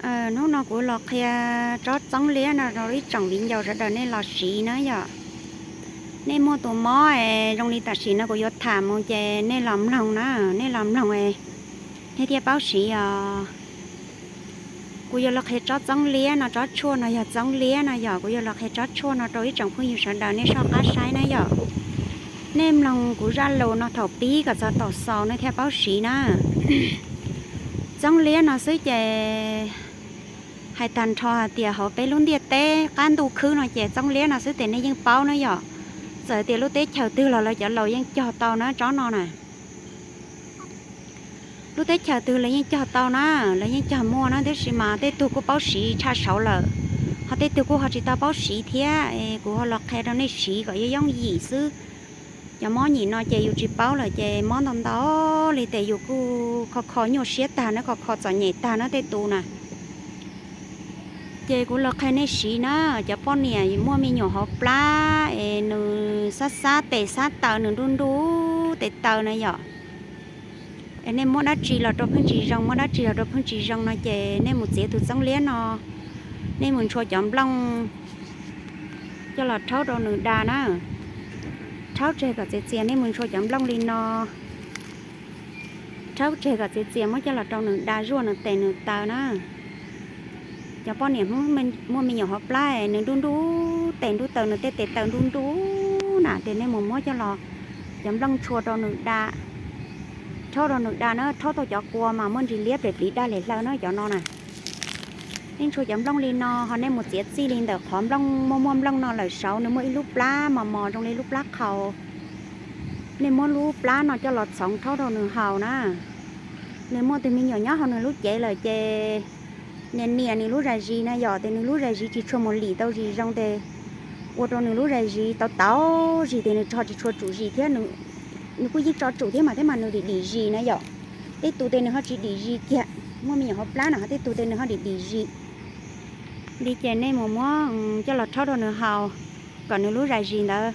Hnub no kuv los qhia tsob txoov liab no rau ib tsoom viv ncaus sawv daws nej los siv na yom. Nej muaj tus mob es zoo li tam sim no kuv yuav tham mus ces nej los mloog na, nej los mloog nej thiaj paub siv os. Kuv yuav los qhia tsob txoov liab no, tsob tshuaj no yog txoov liab no yom, kuv yuav los qhia tsob tshuaj no rau ib tsoom phooj ywg sawv daws nej soj qab saib na yom. Nej mloog kuv zaj lus no thaum pib kom txog thaum xaus nej thiaj paub siv na. Txoov liab no xwb ces hais tag nrho hais tias hauv peb lub ntiaj teb qab ntuj khwb no ces txoov liab no xwb ces nej yeej paub na yom. Txawm tias lub teb chaws twg los lawv cov laus yeej cog tau na tsob no na. Lub teb chaws twg lawv yeej cog tau na, lawv yeej cog muaj na, tiam sis mas tej tug kuj paub siv tshaj saud lawm, ho tej tug kuj ho tsis tau paub siv thiab, es kuv ho los qhia rau nej siv kom yooj yooj yim xwb. Cov mob nyim no ces yus tsis paub lawm ces mob ntau ntau li ces yus kuj kho kho nyuaj siab tag na, kho kho txom nyem tag na tej tus na. Ces kuv los qhia nej siv na, cov poj niam muaj me nyuam hauv plab es nws xab xab tes xab taw, nws nruj nruj tes taw na yom. Es nej muab dab tsi los rau pheej tsis zoo, muab dab tsi los rau pheej tsis zoo no ces nej mus txiav tus txoov liab no, nej mus ntshua cov nplooj coj los rhaub rau nws da na. Rhaub tseg kom txias txias, nej mus ntshua cov nplooj li no, rhaub tseg kom txias txias muab coj los rau nws da zuaj nws tes nws taw na. Cov poj niam muaj me nyuam hauv plab es nws nruj nruj tes nruj taw, nws tej tes taw nruj nruj na, ces nej mus muab coj los, cov nplooj ntshua rau nws da, rhaub rau nws da na, rhaub tau cov qua mas muaj ntsis liab pes pliv daj li hlaw na cov no na. Nej ntshua cov nplooj li no ho nej mus txiav txij li ntawm qhov nplooj muaj muaj nplooj no lawm saud nws muaj ib lub plab mos mos zoo li lub plab qhau. Nej muab lub plab no coj los txhoov rhaub rau nws haus na. Nws muaj tus me nyuam nyob hauv nws lub cev lawm ces nias nias nws lub zais zis na yom, ces nws lub zais zis tsis tshua mus lim tau zis zoo ces ua rau nws lub zais zis tau tau zis ces nws tso tsis tshua tsum zis thiab. Nws kuj yeej tso tsum thiab mas thiab mas nws dim dim zis na yom. Tej tus ces nws ho tsis dim zis kiag, muaj me nyuam hauv plab no ho tej tus ces nws ho dim dim zis li ces nej mus muab coj los rhaub rau nws haus kom nws lub zais zis ntawd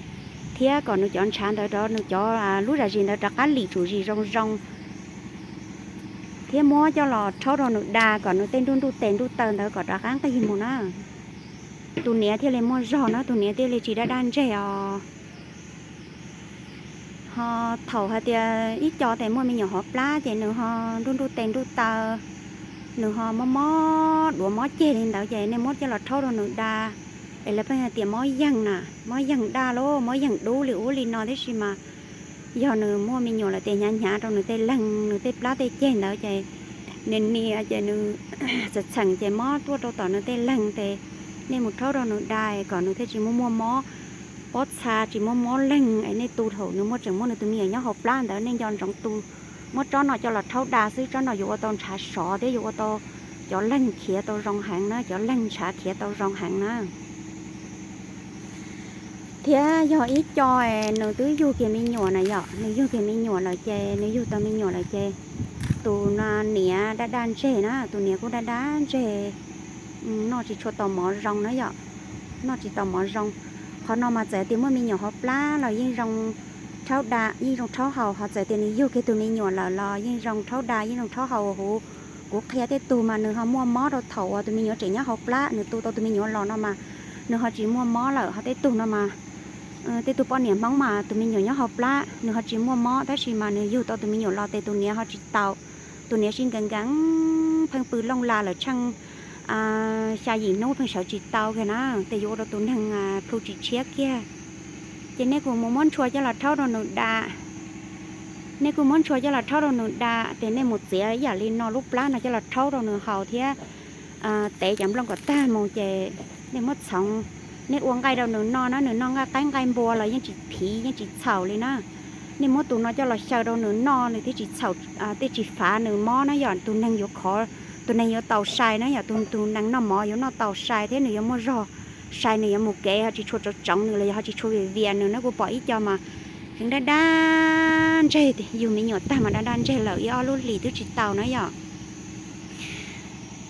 thiab kom nws cov ntshav ntawd rov, nws cov lub zais zis ntawd rov qab lim tsum zis zoo zoo, thiab muab coj los rhaub rau nws da kom nws tej nruj nruj tes nruj taw ntawd kom rov qab nqig mus na. Tus niam thiaj li muaj zog na, tus niam thiaj li tsis daj daj ntseg os. Ho thaum hais tias ib co tes muaj me nyuam hauv plab ces nws ho nruj nruj tes nruj taw, nws ho mob mob duav mob ceg li ntawd ces nej muab coj los rhaub rau nws da, es lawv pheej hais tias mob yeeg na, mob yeeg daj los mob yeeg dub li ub li no, tiam sis mas yog nws muaj me nyuam lawm ces hnyav hnyav rau nws tej leeg, nws tej plab tej ceg ntawd ces nias nias ces nws txheem txheem ces mob tuaj rau tom nws tej leeg ces nej mus rhaub rau nws da kom nws thiaj tsis muaj muaj mob pob txha, tsis muaj mob leeg es nej tu thaum nws muaj, tseem muaj nws tus me nyuam nyob hauv plab ntawd nej nco ntsoov tu, muab tsob no coj los rhaub da xwb, tsob no yuav ua tau ntshav sov thiab yuav ua tau cov leeg khiav tau zoo heev na, cov leeg ntshav khiav tau zoo heev na. Thiab yog ib co es nws twb yug kiag me nyuam na yom, nws yug kiag me nyuam lawm ces, nws yug tau me nyuam lawm ces tus niam daj daj ntseg na, tus niam kuj daj daj ntseg, noj tsis tshua tau mov zoo na yom, noj tsis tau mov zoo. Qhov no mas txawm tias muaj me nyuam hauv plab los yeej zoo rhaub da, yeej zoo rhaub haus, ho txawm tias nws yug kiag tus me nyuam lawm los yeej zoo rhaub da, yeej zoo rhaub haus huv. Kuv qhia tej tug mas nws ho muaj mob rau thaum uas tus me nyuam tseem nyob hauv plab, nws tu tau tus me nyuam los no mas nws ho tsis muaj mob lawm, ho tej tug no mas, tej tug poj niam Hmoob mas tus me nyuam nyob hauv plab nws ho tsis muaj mob, tab sis mas nws yug tau tus me nyuam los ces tus niam ho tsis tau, tus niam sib nkees nkees pheej pw looj la lawm tsheej xya yim hnub pheej sawv tsis tau kiag na, ces yuav ua rau tus neeg plhu tsis tshiab kiag. Ces nej kuj mus muab ntshua coj los rhaub rau nws da, nej kuj muab ntshua coj los rhaub rau nws da, ces nej mus txiav ib yam li no lub plab no coj los rhaub rau nws haus thiab tev cov nplooj kom tag mus ces nej muab txhoov, nej ua nqaij rau nws noj na, nws noj nqaij qaib nqaij npua los yeej tsis phiv yeej tsis txhaum li na. Nej muab tus no coj los xyaw rau nws noj nws thiaj tsis txhaum, thiaj tsis fav nws mob na yom, tus neeg yuav khov, tus neeg yuav tau sai na yom, tus neeg noj mov yuav noj tau sai thiab nws yuav muaj zog sai, nws yuav mus kev ho tsis tshua tsoov tsoov nws los yog ho tsis tshua vias vias nws na. Kuv pom ib co mas tseem daj daj ntseg, yug me nyuam tag mas daj daj ntseg lawm ib ob lub hlis twb tsis tau na yom.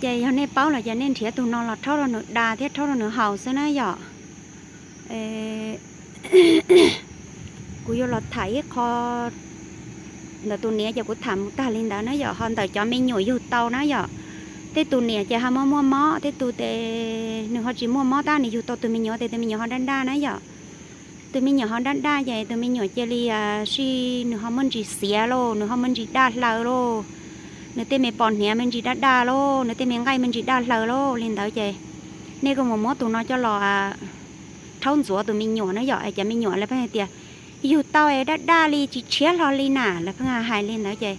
Ces yog nej paub los ces nej nrhiav tus no los rhaub rau nws da thiab rhaub rau nws haus xwb na yom. Kuv yuav los tham ib qho ntawm tus niam ces kuv tham mus tag li ntawd na yom, ho ntawm cov me nyuam yug tau na yom, Tej tus niam ces ho muaj muaj mob, tej tus ces nws ho tsis muaj mob tab nws yug tau tus me nyuam ces tus me nyuam ho daj daj na yom. Tus me nyuam ho daj daj ces tus me nyuam cia li, nws ho muaj ntsis xiav lauj, nws ho muaj ntsis daj hlaws lauj, nws tej me pos hniav muaj ntsis daj daj lauj, nws tej me nqaij muaj ntsis daj hlaws lauj li ntawd ces nej kuj mus muab tus no coj los rhaub ntxuav tus me nyuam na yom. Es cov me nyuam lawv pheej hais tias yug tau es daj daj li tsis tshiab hlo li na, lawv pheej hais li ntawd ces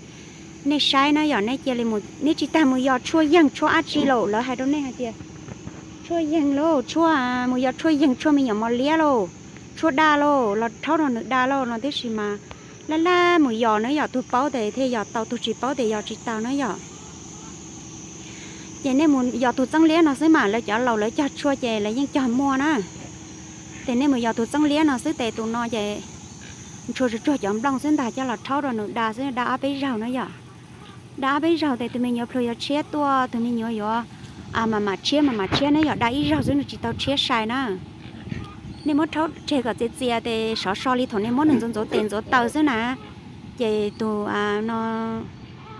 nej saib na yom, nej cia li mus, nej tsis tas mus yos tshuaj yeeg tshuaj dab tsi lauj, lawv hais rau nej hais tias tshuaj yeeg lauj, tshuaj, mus yos tshuaj yeeg tshuaj me nyuam mos liab lauj, tshuaj daj lauj, los rhaub rau nws daj lauj no tib si mas laj laj mus yos na yom, tus paub ces thiaj yos tau, tus tsis paub ces yos tsis tau na yom. Ces nej mus yos tus txeeb liab no xwb mas lawv cov laus lawv cog tshuaj ces lawv yeej cog muaj na. Ces nej mus yos tus txeeb liab no xwb ces tus no ces ntshua tsuag tsuag cov nplooj xwb ntag coj los rhaub rau nws daj xwb, daj ob peb zaug na yom. Daj ob peb zaug ces tus me nyuam plhus yuav tshiab tuaj, tus me nyuam yuav mam mam tshiab mam mam tshiab na yom, daj ib zaug xwb nws tsis tau tshiab sai na. Nej muab rhaub tseg kom txias txias ces sov so li thaum nej muab nws ntxuav ntxuav tes ntxuav taw xwb na. Ces tus no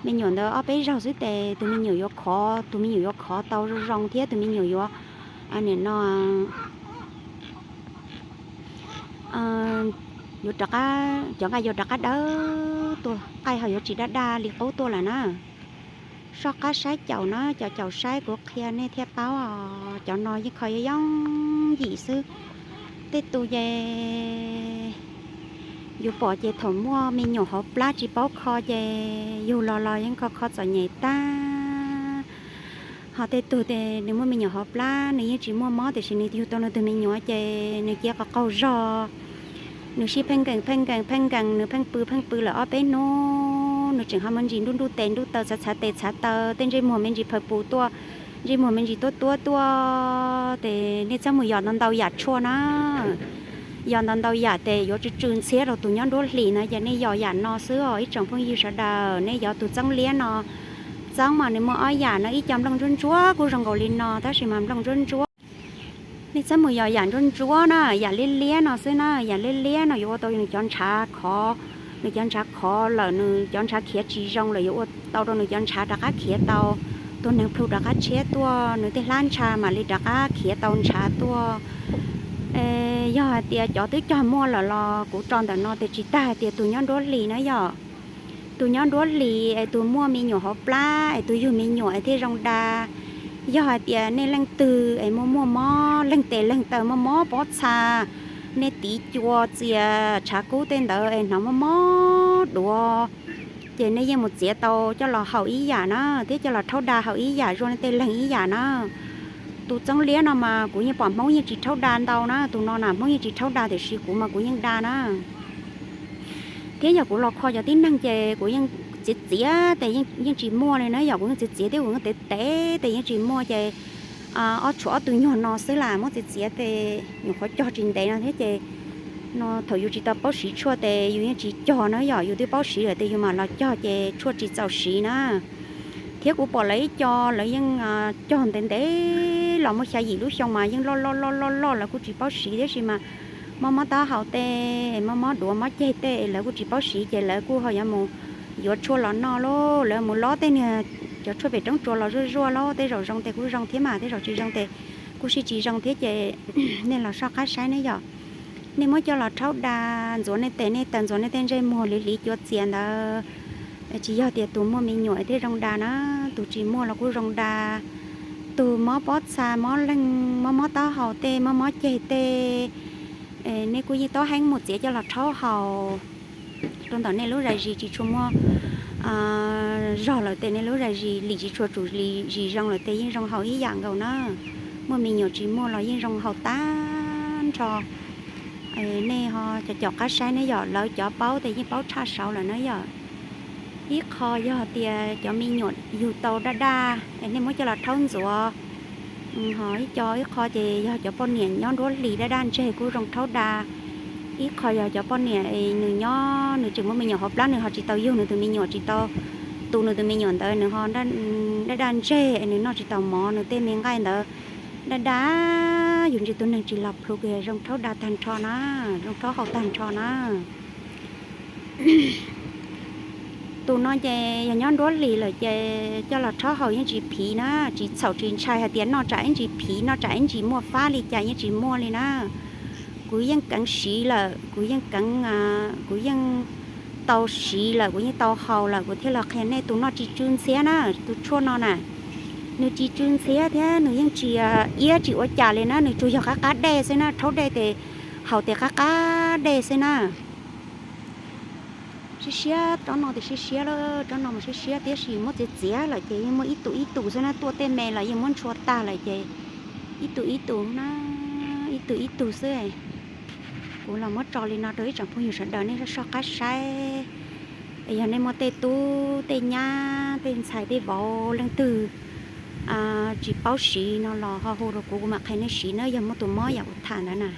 me nyuam ntawd ob peb zaug xwb ces tus me nyuam yuav khov, tus me nyuam yuav khov tau zoo zoo thiab tus me nyuam yuav, nim no yuav rov qab, cov nqaij yuav rov qab dawb tuaj, nqaij ho yuav tsis daj daj li qub tuaj lawm na. Soj qab saib caum na, cov caum saib kuv qhia nej thiaj paub os. Cov no yeej kho yooj yooj yim xwb. Tej tus ces yus pom ces thaum muaj me nyuam hauv plab tsis paub kho ces yug los los yeej kho kho txom nyem tag. Ho tej tug ces nws muaj me nyuam hauv plab nws yeej tsis muaj mob tiam sis nws yug tau nws tus me nyuam ces nws cia qaug qaug zog. Nws sib pheej nkees pheej nkees pheej nkees, nws pheej pw pheej pw lawm ob peb hnub nws tseem ho muaj ntsis nruj nruj tes nruj taw, txhav txhav tes txhav taw, tej ntsej muag me ntsis phaws pus tuaj, ntsej muag me ntsis tuab tuab tuaj. Ces nej txhob mus yos ntau ntau yam tshuaj na. Yos ntau ntau yam ces yuav tsw tsw ntxhiab rau tus nyob nruab hlis na, ces nej yos yam no xwb os ib tsoom phooj ywg sawv daws. Nej yos tus txeeb liab no, txeeb mas nws muaj ob yam no, ib co nplooj ntsuab ntsuab kuj zoo nkaus li no tab sis mas nplooj ntsuab ntsuab. Nej txhob mus yos yam ntsuab ntsuab na, yam liab liab no xwb na. Yam liab liab no yuav ua tau nws cov ntshav khov, nws cov ntshav khov lawm, nws cov ntshav khiav tsis zoo lawm, yuav ua tau rau nws cov ntshav rov qab khiav tau. Tus neeg plhu rov qab tshiab tuaj, nws tej hlab ntsha mam li rov qab khiav tau ntshav tuaj. Yog hais tias cov twb cog muaj lawm los kuv tso ntawm no ces tsis tag hais tias tus nyob nruab hlis na yom. Tus nyob nruab hlis es tus muaj me nyuam hauv plab es tus yug me nyuam es thiaj zoo da. Yog hais tias nej leej twg es muaj muaj mob leeg tes leeg taw, mob mob pob txha, nej tiv cua txias tshav kub tej ntawd es hnov mob mob duav, ces nej yeej mus txiav tau coj los haus ib yam na, thiab coj los rhaub da haus ib yam, zuaj nej tej leeg ib yam na. Tus txeeb liab no mas kuv yeej pom Hmoob yeej tsis rhaub da ntau na, tus no na Hmoob yeej tsis rhaub da tiam sis kuv mas kuv yeej da na. Thiab yog kuv los kho cov tib neeg ces kuv yeej txiav txiav tes yeej tsis muaj li na, yog kuv yeej txiav txiav thiab kuv yeej tev tev tes yeej tsis muaj ces ob tshuav ob tug nyuag no xwb las muab txiav txiav tes nyuam qhuav cog tsis ntev no thiab ces no thaum yus tsis tau paub siv tshuaj ces yus yeej tsis cog na, yog yus twb paub siv lawm ces yus mam los cog ces tshuaj tsis txaus siv na. Thiab kuv pom lawv ib co lawv yeej cog ntev ntev los muaj xya yim lub xyoo mas yeej loj loj loj loj loj lawv kuj tsis paub siv, tiam sis mas mob mob taub hau tej, mob mob duav mob ceg tej lawv kuj tsis paub siv ces lawv kuj ho yuav mus yuav tshuaj los noj lauj, lawv mus lob tej niag cov tshuaj pem roob tsuas los zuaj zuaj lauj, tej zaum zoo ces kuj zoo thiab mas tej zaum tsis zoo ces kuj sib tsis zoo thiab ces nej los soj qab saib ne yom. Nej muab coj los rhaub da, ntxuav nej tes nej taw, ntxuav nej tej ntsej muag, hliv hliv cua txias ntawd. Tsis yog tias tus muaj me nyuam thiaj zoo da na, tus tsis muaj los kuj zoo da. Tus mob pob txha, mob leeg, mob mob taub hau tej, mob mob ceg tej, nej kuj yeej tau heev mus txiav coj los rhaub haus rau ntawm nej lub zais zis tsis tshua muaj zog lawm ces nej lub zais zis lim tsis tshua tsum zis zoo lawm ces yeej zoo haus ib yam nkaus na. Muaj me nyuam tsis muaj los yeej zoo haus tag nrho. Nej ho cov caum qab saib ne yom, lawv cov paub ces yeej paub tshaj saud lawm na yom. Ib qho yog tias cov me nyuam yug tau daj daj es nej muab coj los rhaub ntxuav. Ho ib co ib qho ces yog cov poj niam nyob nruab hlis daj daj ntseg kuj zoo rhaub da. Ib qho yog cov poj niam nws nyob nws tseem muaj me nyuam hauv plab, nws ho tsis tau yug nws tus me nyuam, tsis tau tu nws tus me nyuam ntawd, nws ho daj daj ntseg es nws noj tsis tau mov, nws tej me nqaij ntawd daj daj, yus ntsia tus neeg tsis los plhu kiag zoo rhaub da tag nrho na, zoo rhaub haus tag nrho na. Tus no ces yog nyob nruab hlis lawm ces coj los rhaub haus yeej tsis phiv na, tsis txhaum tsis ntshai hais tias noj tsam ib ntsis phiv, noj tsam ib ntsis muaj fab li cas, yeej tsis muaj li na. Kuv yeej keev siv lawm, kuv yeej keev, kuv yeej tau siv lawm, kuv yeej tau haus lawm, kuv thiaj los qhia nej. Tus no tsis tsw ntxhiab na, tus tshuaj no na, nws tsis tsw ntxhiab thiab nws yeej tsis iab tsis ua cas li na, nws tsuas yog qab qab dej xwb na, rhaub dej tes haus tes qab qab dej xwb na. Siab siab, tsob no tes siab siab lawm, tsob no mas siab siab tiam sis muab txiav txiav lawm ces yeej muaj ib tug ib tug xwb na, tuaj tej me los yeej muab ntshua tag lawm ces ib tug ib tug na, ib tug ib tug xwb. Kuv los muab tso li no rau ib tsoom phooj ywg sawv daws nej soj soj qab saib. Es yog nej muaj tej tub tej nyab tej ntxhais tej vauv leej twg tsis paub siv no los ho hu rau kuv, kuv mam qhia nej siv na, yog muaj tus mob yam kuv tham ntawd na.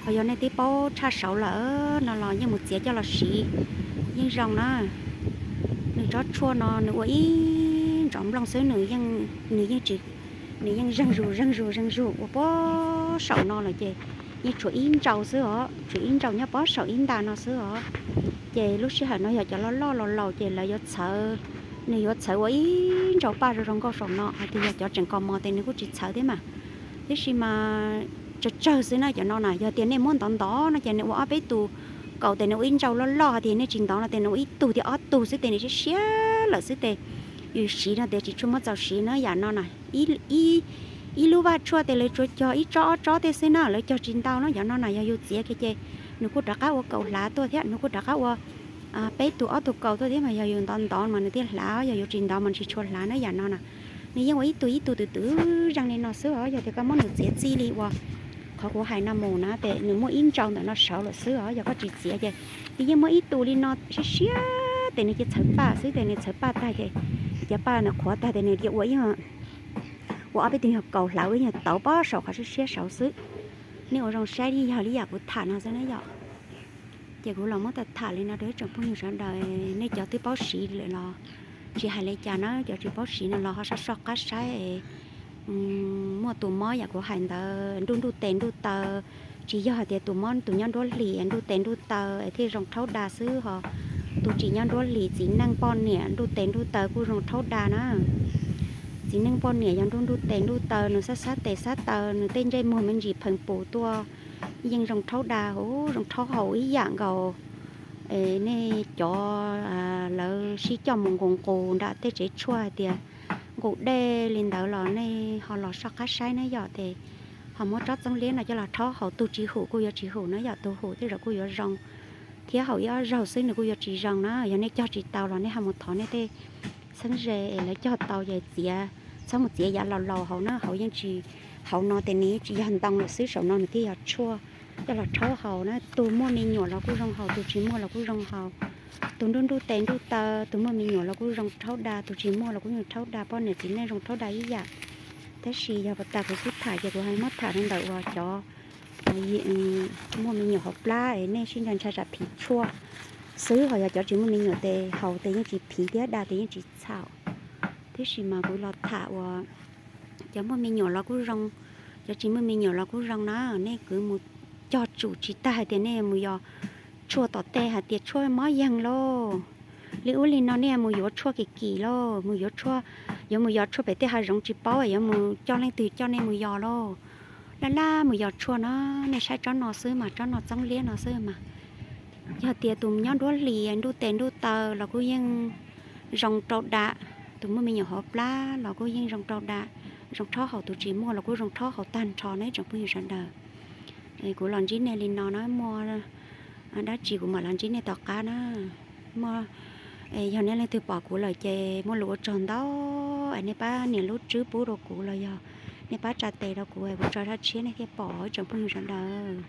Ho yog nej twb paub tshaj saud lawm no los yeej mus txiav coj los siv yeej zoo na. Nws tsob tshuaj no nws ua ib ntsov nplooj xwb, nws yeej, nws yeej tsis, nws yeej zeeg zus zeeg zus zeeg zus ua puag saum no lawm ces yeej tshuav ib ntsau xwb os, tshuav ib ntsau nyob puag saum ib nta no xwb os. Ces lub sij hawm no yog cov loj loj laus laus ces lawv yuav txhawv, nws yuav txhawv ua ib ntsau paj zoo zoo nkauj saum no, hais tias yog cov tseem kos mos tes nws kuj tsis txhawv thiab mas. Tiam sis mas tsawg tsawg xwb na cov no na, yog tias nej muab ntov ntov no ces nws ua ob peb tus kaus tes nws ua ib ntsau loj loj, hais tias nej tsis ntov no tes nws ua ib tug thiab ob tug xwb tes nws siab siab lawm xwb tes yus siv no tes tsis tshua muaj txaus siv na yam no na. Ib lub vaj tshuaj tes lawv tsuas cog ib tsob ob tsob tej xwb na, lawv cog tsis ntau na. Cov no na yog yus txiav kiag ces nws kuj rov qab ua kaus hlav tuaj thiab, nws kuj rov qab ua peb tug ob tug kaus tuaj thiab mas yog yus ntov ntov mas nws thiaj hlav, yog yus tsis ntov mas nws tsis tshua hlav na yam no na. Nws yeej ua ib tug ib tug twm twm zeeg li no xwb os. Yog tias koj muab nws txiav txij li uas qhov kuv hais no mus na tes nws muaj ib ntsau ntawm no saud lawm xwb os. Yog koj tsis txiav ces nws yeej muaj ib tug li no siab siab tes nws cia txhawv paj xwb tes nws txhawv paj tag ces cov paj nws qhuav tag tes nws cia ua ib, ua ob peb tug nyuag kaus hlav ua ib nyuag tauv puag saum qhov siab siab saud xwb. Nej ua zoo saib li yog li yam kuv tham no xwb na yom. Ces kuv los muab tham tham li no rau ib tsoom phooj ywg sawv daws, nej cov twb paub siv lawm los tsis hais li cas na, cov tsis paub siv no los ho soj soj qab saib. Muaj tus mob yam kuv hais ntawd nruj nruj tes nruj taw, tsis yog hais tias tus mob tus nyob nruab hlis nruj tes nruj taw es thiaj zoo rhaub da xwb ho. Tus tsis nyob nruab hlis txiv neej poj niam nruj tes nruj taw kuj zoo rhaub da na. Txiv neej poj niam yog nruj nruj tes nruj taw, nws xab xab tes xab taw, nws tej ntsej muag me ntsis phees pus tuaj yeej zoo rhaub da, zoo rhaub haus ib yam nkaus. Nej cov lawv sib coj mus nqus nqus nram tej tsev tshuaj hais tias nqus dej li ntawd los nej ho los soj qab saib na yom, tes ho muab tsob txoov liab no coj los rhaub haus, tus tsis hum kuj yuav tsis hum na yom, tus hum tej zaum kuj yuav zoo thiab, haus ib ob zaug xwb nws kuj yuav tsis zoo na. Yog nej cog tsis tau los nej ho mus thov nej tej txheeb ze es lawv cog tau ces txiav, txhob mus txiav yav laus laus hauv na, hauv yeej tsis, hauv no tes nws yeej tsis yog ntoo lawm xwb, saum no nws thiaj yog tshuaj coj los rhaub haus na. Tus muaj me nyuam los kuj zoo haus, tus tsis muaj los kuj zoo haus. Tus nruj nruj tes nruj taw, tus muaj me nyuam los kuj zoo rhaub da, tus tsis muaj los kuj zoo rhaub da, poj niam txiv neej zoo rhaub da ib yam. Tab sis yog pas tas kuv sib tham ces kuv hais muab tham rau ntawm uas cov muaj me nyuam hauv plab es nej sib ntshai ntshai tsam phiv tshuaj xwb, ho yog cov tsis muaj me nyuam tes haus tes yeej tsis phiv thiab da tes yeej tsis txhaum. Tiam sis mas kuv los tham uas cov muaj me nyuam los kuj zoo, cov tsis muaj me nyuam los kuj zoo na, nej kwv mus cog tsum tsis tag hais tias nej mus yos tshuaj tom tej hais tias tshuaj mob yeeg lauj, li ub li no nej mus yuav tshuaj kim kim lauj, mus yuav tshuaj, yuav mus yos tshuaj pem tej hav zoov tsis paub, yuav mus coj leej twg coj nej mus yos lauj. Laj laj mus yos tshuaj no, nej saib tsob no xwb mas, tsob no txoov liab no xwb mas. Yog tias tus nyob nruab hlis nruj tes nruj taw los kuj yeej zoo rau da, tus muaj me nyuam hauv plab los kuj yeej zoo rau da, zoo rhaub haus, tus tsis muaj los kuj zoo rhaub haus tag nrho na ib tsoom phooj ywg sawv daws. Kuv los ntsib nej li no na, muaj dab tsi kuv mam los ntsib nej tom qab na. Muaj, yog nej leej twg pom kuv lawm ces muaj lus ua tsaug ntau, es nej pab nias lub tswb pub rau kuv los yog nej pab tsa tes rau kuv, kuv tso zaj tshiab nej thiaj pom ib tsoom phooj ywg sawv daws.